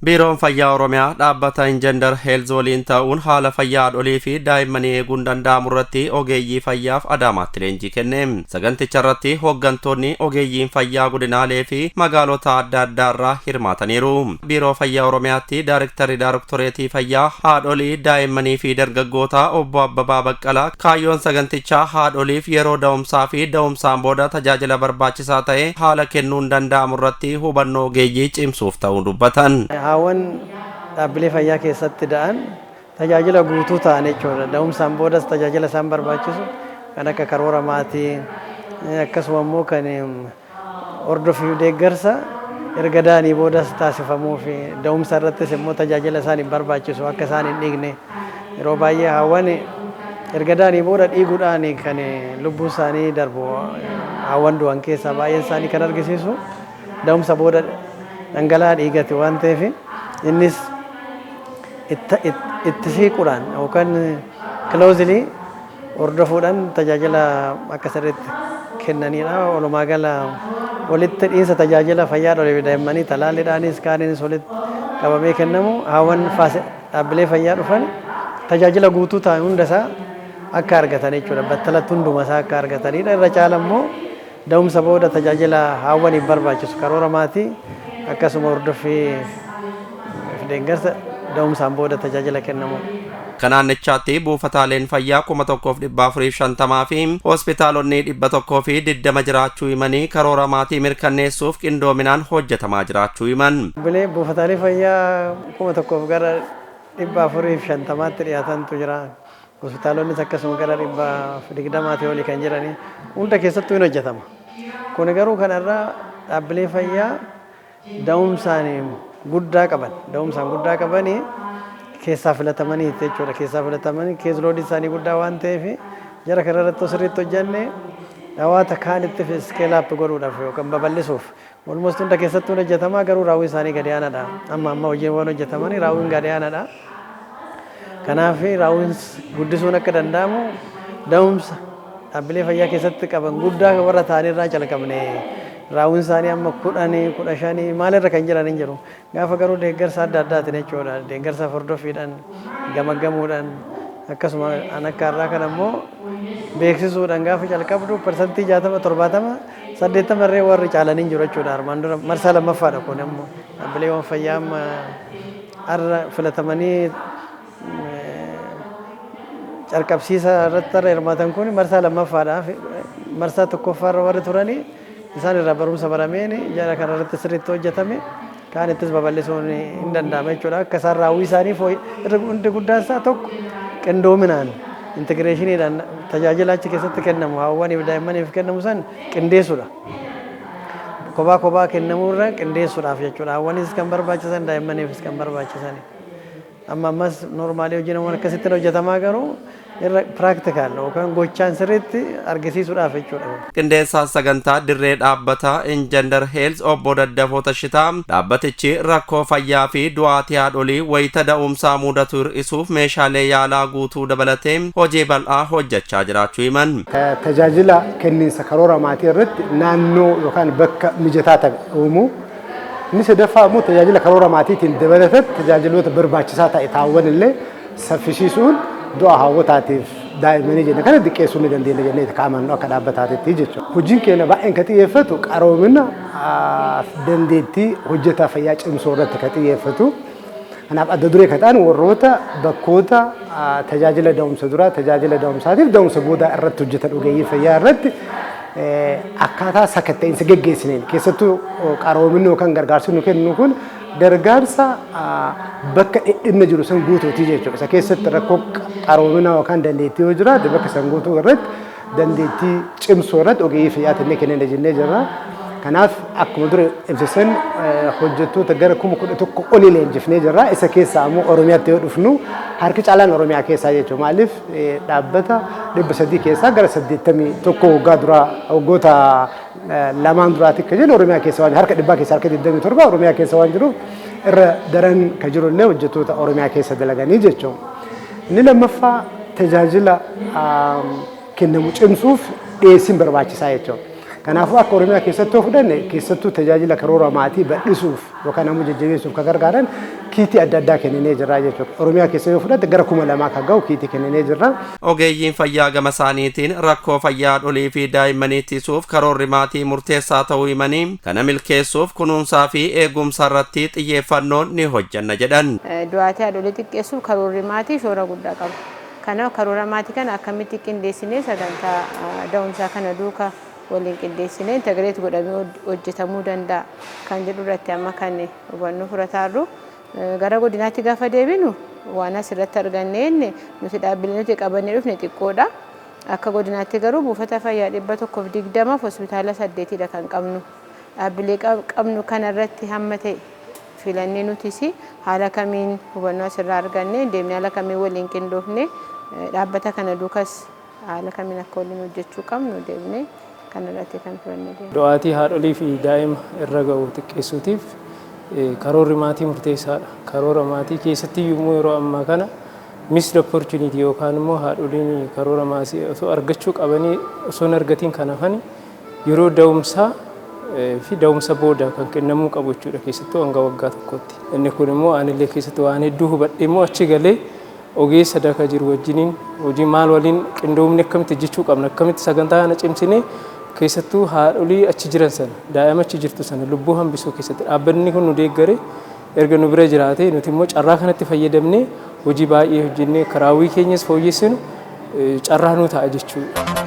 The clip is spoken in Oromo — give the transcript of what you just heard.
Biiroon Fayyaa Oromiyaa dhaabbata Engender Health waliin ta'uun haala fayyaa haadholii fi daa'immanii eeguun danda'amu irratti ogeeyyii fayyaaf Adaamaatti leenjii kenne. Saganticha irratti hooggantoonni ogeeyyiin fayyaa godinaalee fi magaalota adda addaa irraa hirmaataniiru. Biiroo Fayyaa Oromiyaatti Daarektarri Daarektoreetii Fayyaa Haadholii, Daa'immanii fi Dargaggootaa Obbo Abbabaa Baqqalaa, kaayyoon sagantichaa haadholiif yeroo da'umsaa fi da'umsaan booda tajaajila barbaachisaa ta'e haala kennuun danda'amu irratti hubannoo ogeeyyii cimsuuf ta'uu dubbatan. Haawwan dhaabbilee fayyaa keessatti da'an tajaajila guutuu ta'an jechuudha. Da'umsaan boodas tajaajila isaan barbaachisu kan akka karoora maatii, akkasuma immoo kan hordofii deeggarsa erga da'anii boodas taasifamuu fi da'umsa irrattis immoo tajaajila isaan barbaachisu, akka isaan hin dhiigne. Yeroo baay'ee haawwan erga da'anii booda dhiiguudhaan kan lubbuun isaanii darbu, haawwan du'an keessaa baay'een isaanii kan argisiisu da'umsa booda dhangala'aa dhiigate waan ta'eef, innis itti siquudhaan yookaan closely hordofuudhaan tajaajila akka sirriitti kennanidha. Walumaa gala walitti dhiinsa tajaajila fayyaa haadholii fi daa'immanii talaalliidhaanis kaaniinis walitti qabamee kennamu, haawwan dhaabbilee fayyaa dhufan tajaajila guutuu ta'an hunda isaa akka argatan jechuudha. Battalatti hunduma isaa akka argatanidha. Irra caala immoo da'umsa booda tajaajila haawwaniif barbaachisu, karoora maatii, akkasuma hordoffii fi deeggarsa da'umsaan booda tajaajila kennamudha. Akka naannichaatti buufataaleen fayyaa 1450 fi hospitaalonni 120 jiraachuu himanii, karoora maatii mirkaneessuuf qindoominaan hojjetamaa jiraachuu himan. Bilee buufataalee fayyaa 1450tti dhiyaatantu jira. Hospitaalonnis akkasuma gara 120 olii kan jiranii hunda keessattuu hin hojjetama. Kun garuu kanarraa dhaabbilee fayyaa da'umsaan guddaa qaban, da'umsaan guddaa qabanii keessaa filatamanii jechuudha. Keessaa filatamanii case loadii isaanii guddaa waan ta'eef, jara kana irratti sirriitti hojjenne dhawaata kaanitti scale up godhuudhaaf yookaan babal'isuuf. Almost hunda keessattuu hojjetamaa, garuu raawwii isaanii gadi aanaadha. Amma amma hojiiwwan hojjetamanii raawwiin gadi aanaadha. Kanaaf raawwiin guddisuun akka danda'amu da'umsa dhaabbilee fayyaa keessatti qaban guddaa warra ta'anirraa calqabne. Raawwiin isaanii amma 10, 15 maalirra kan jiran hin jiru. Gaafa garuu deeggarsa adda addaatiin jechuudha. Deeggarsa hordoffiidhaan, gamaggamuudhaan, akkasuma an akka har'aa kana immoo beeksisuudhaan gaafa calqabdu 60%, 70, 80 irree warri caalanii jiru jechuudha. Armaan dura marsaa lammaffaadha kun ammoo dhaabbileewwan fayyaa amma har'a filatamanii calqabsiisa irratti har'a hirmaatan kun marsaa lammaffaadha. Marsaa tokkoffaarra warri turanii isaan irraa barumsa barameen jara kana irratti sirriitti hojjetame, kaan ittis babal'isuun hin danda'ama jechuudha. Akka isaan raawwii isaanii irra hundi guddaan isaa tokko qindoominaan, integrationiidhaan tajaajila achi keessatti kennamu, haawwaniif daa'immaniif kennamu san qindeessuudha. Kophaa kophaa kennamuu irra qindeessuudhaaf jechuudha. Haawwanis kan barbaachisan, daa'immaniifis kan barbaachisan. Amma ammas normally hojii namoonni akkasittiin hojjetamaa, garuu irra practical yookaan gochaan sirriitti argisiisuudhaaf jechuudha. Qindeessaan sagantaa dirree dhaabbata Engender Health Obbo Daddafoo Tashitaa, dhaabbatichi rakkoo fayyaa fi du'aatii haadholii wayita da'umsaa mudatu hir'isuuf meeshaalee yaalaa guutuu dabalatee hojii bal'aa hojjechaa jiraachuu himan. Tajaajila kenniinsa karoora maatii irratti naannoo yookaan bakka mijataa ta'e uumuu. Inni sadaffaa immoo tajaajila karoora maatiitiin dabalatatti tajaajiloota barbaachisaa ta'e taawwan illee saffisiisuun du'a hawwataatiif daa'immanii jenne kana xiqqeessuu ni dandeenya jennee kaamannu akka dhaabbataatitti jechuudha. Hojiin keenya baay'een kan xiyyeeffatu qaroomina dandeettii hojjetaa fayyaa cimsuu irratti kan xiyyeeffatu. Kanaaf adda duree kan ta'an warroota bakkoota tajaajila da'umsa duraa, tajaajila da'umsaatiif da'umsa boodaa irratti hojjetan ogeeyyii fayyaa irratti akkaataa sakatta'insa geggeessineen, keessattuu qaroominni yookaan gargaarsi nu kennu kun gargaarsa bakka dhidhinna jiru san guutuuti jechuudha. Isa keessatti rakkoo qaroomina yookaan dandeettii yoo jiraate, bakka san guutuu irratti, dandeettii cimsuu irratti ogeeyyii fayyaatiin ni kennina jennee jirra. Kanaaf akkuma dura ibsisan hojjettoota gara 11,000 olii leenjifnee jirra. Isa keessaa ammoo Oromiyaatti yoo dhufnu harki caalaan Oromiyaa keessaa jechuudha. Maaliif, dhaabbata 300 keessaa gara 81 waggaa duraa, waggoota lamaan duraatti akka jedhu Oromiyaa keessa waan, harka dhibbaa keessaa harka 27 Oromiyaa keessa waan jiruuf, irra daran kan jiru illee hojjettoota Oromiyaa keessa dalaganii jechuudha. Inni lammaffaa tajaajila kennamu cimsuuf dhiyeessiin barbaachisaa jechuudha. Kanaafuu akka Oromiyaa keessatti yoo fudhanne, keessattuu tajaajila karoora maatii bal'isuuf yookaan ammoo jajjabeessuuf kan gargaaran kiitii adda addaa kenninee jirra jechuudha. Oromiyaa keessa yoo fudhatte gara 2000 kan gahu kiitii kenninee jirra. Ogeeyyiin fayyaa gama isaaniitiin rakkoo fayyaa haadholii fi daa'immanii ittisuuf karoorri maatii murteessaa ta'uu himanii, kana milkeessuuf kunuunsaa fi eegumsa irratti xiyyeeffannoon ni hojjanna jedhan. Du'aatii haadholii xiqqeessuuf karoorri maatii shoora guddaa qaba. Kanaaf karoora maatii kana akkamitti qindeessinee sagantaa da'umsaa kana duuka waliin qindeessinee integrate godhamee hojjetamuu danda'a kan jedhu irratti amma kan hubannoo fudhataarru. Gara godinaatti gaafa deebinu, waan asirratti arganneen nuti dhaabbilee nuti qabannee dhufne xiqqoodha. Akka godinaatti garuu buufata fayyaa 120f hospitaala saddeetidha kan qabnu. Dhaabbilee qabnu kanarratti hamma ta'e filannee nutis haala kamiin hubannoo asirraa arganne deemnee, haala kamiin waliin qindoofne, dhaabbata kana duukas haala kamiin akka waliin hojjechuu qabnu deemnee kanarratti kan fudhannee deemna. Du'aatii haadholii fi daa'ima irra ga'u xiqqeessuutiif karoorri maatii murteessaadha. Karoora maatii keessatti immoo yeroo ammaa kana missed opportunity yookaan immoo haadholiin karoora maatii osoo argachuu qabanii osoo hin argatiin kan hafan yeroo da'umsaa fi da'umsa booda kan kennamuu qabu jechuudha, keessattuu hanga waggaa tokkotti. Inni kun immoo anillee keessatti waan hedduu hubadhe immoo achi galee ogeessa daka jiru wajjiniin hojii maal waliin qindoomni akkamitti hojjechuu qabna, akkamitti sagantaa kana cimsinee keessattuu haadholii achi jiran sana, daa'ima achi jirtu sana lubbuu hambisuu keessatti dhaabbanni kun nu deeggare. Erga nu bira jiraate nuti immoo carraa kanatti fayyadamnee hojii baay'ee hojjennee karaawwii keenyas fooyyessinu carraa nu ta'a jechuudha.